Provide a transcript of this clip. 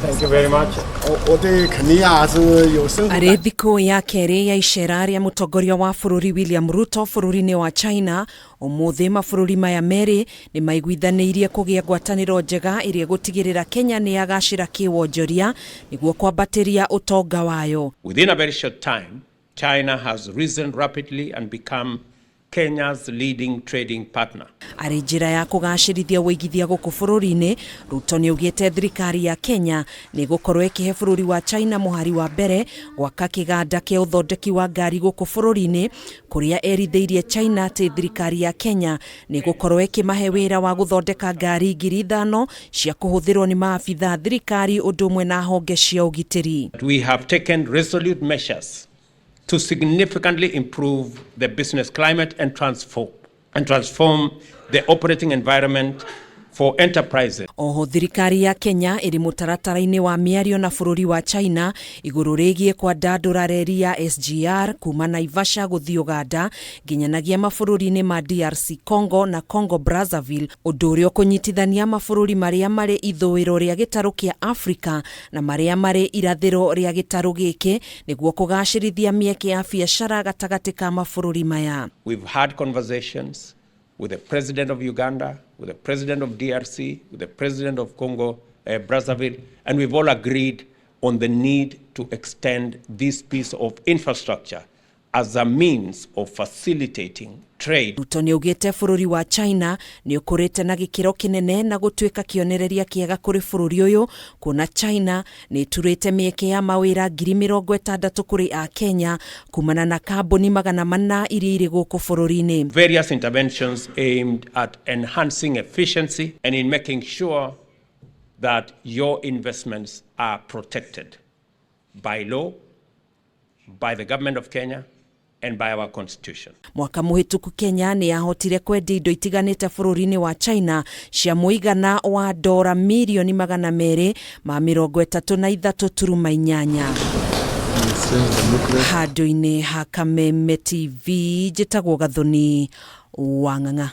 Thank you very much. 我我对肯尼亚是有深厚 Arĩ thikũ ya kerĩ ya icera rĩa mũtongoria wa bũrũri William Ruto bũrũri-inĩ wa China, ũmũthĩ mabũrũri maya merĩ nĩ maiguithanĩirie kũgĩa ngwatanĩro njega ĩrĩa ĩgũtigĩrĩra Kenya nĩ yagacĩra kĩwonjoria nĩguo kwambatĩria ũtonga wayo. Within a very short time, China has risen rapidly and become Kenya's leading trading partner. Arĩ njĩra ya kũgacĩrithia ũigithia gũkũ bũrũri-inĩ, Ruto nĩ augĩte thirikari ya Kenya nĩ ĩgũkorwo ĩkĩhe bũrũri wa China mũhari wa mbere gwaka kĩganda kĩa ũthondeki wa ngari gũkũ bũrũri-inĩ, kũrĩa erithĩirie China atĩ thirikari ya Kenya nĩ ĩgũkorwo ĩkĩmahe wĩra wa gũthondeka ngari 5,000 cia kũhũthĩrwo nĩ maabitha a thirikari ũndũ ũmwe na honge cia ũgitĩri. We have taken resolute measures to significantly improve the business climate and transform the operating environment for enterprises. Oho thirikari ya Kenya ĩrĩ mũtaratara-inĩ wa mĩario na bũrũri wa China igũrũ rĩgiĩ kwandandũra reri ya SGR kuma Naivasha gũthiĩ Uganda nginyanagia mabũrũri-inĩ ma DRC Congo na Congo Brazzaville, ũndũ ũrĩa ũkũnyitithania mabũrũri marĩa marĩ ithũĩro rĩa gĩtarũ kĩa Afrika na marĩa marĩ irathĩro rĩa gĩtarũ gĩkĩ nĩguo kũgacĩrithia mĩeke ya biacara gatagatĩ ka mabũrũri maya. We've had conversations with the president of Uganda, with the president of DRC, with the president of Congo, Brazzaville, and we've all agreed on the need to extend this piece of infrastructure as a means of facilitating trade. Ruto nĩ augĩte bũrũri wa China nĩ ũkũrĩte na gĩkĩro kĩnene na gũtuĩka kĩonereria kĩega kũrĩ bũrũri ũyũ, kuona China nĩ ĩturĩte mĩeke ya mawĩra 60,000 kũrĩ a Kenya kumana na kambuni 400 iria irĩ gũkũ bũrũri-inĩ. Various interventions aimed at enhancing efficiency and in making sure that your investments are protected by law, by the government of Kenya, and by our constitution. Mwaka mũhĩtũku Kenya nĩ yahotire kwendia indo itiganĩte bũrũri-inĩ wa China cia mũigana wa dora mirioni 233.8. Handũ-inĩ ha Kameme TV, njĩtagwo Gathoni wa Ng'ang'a.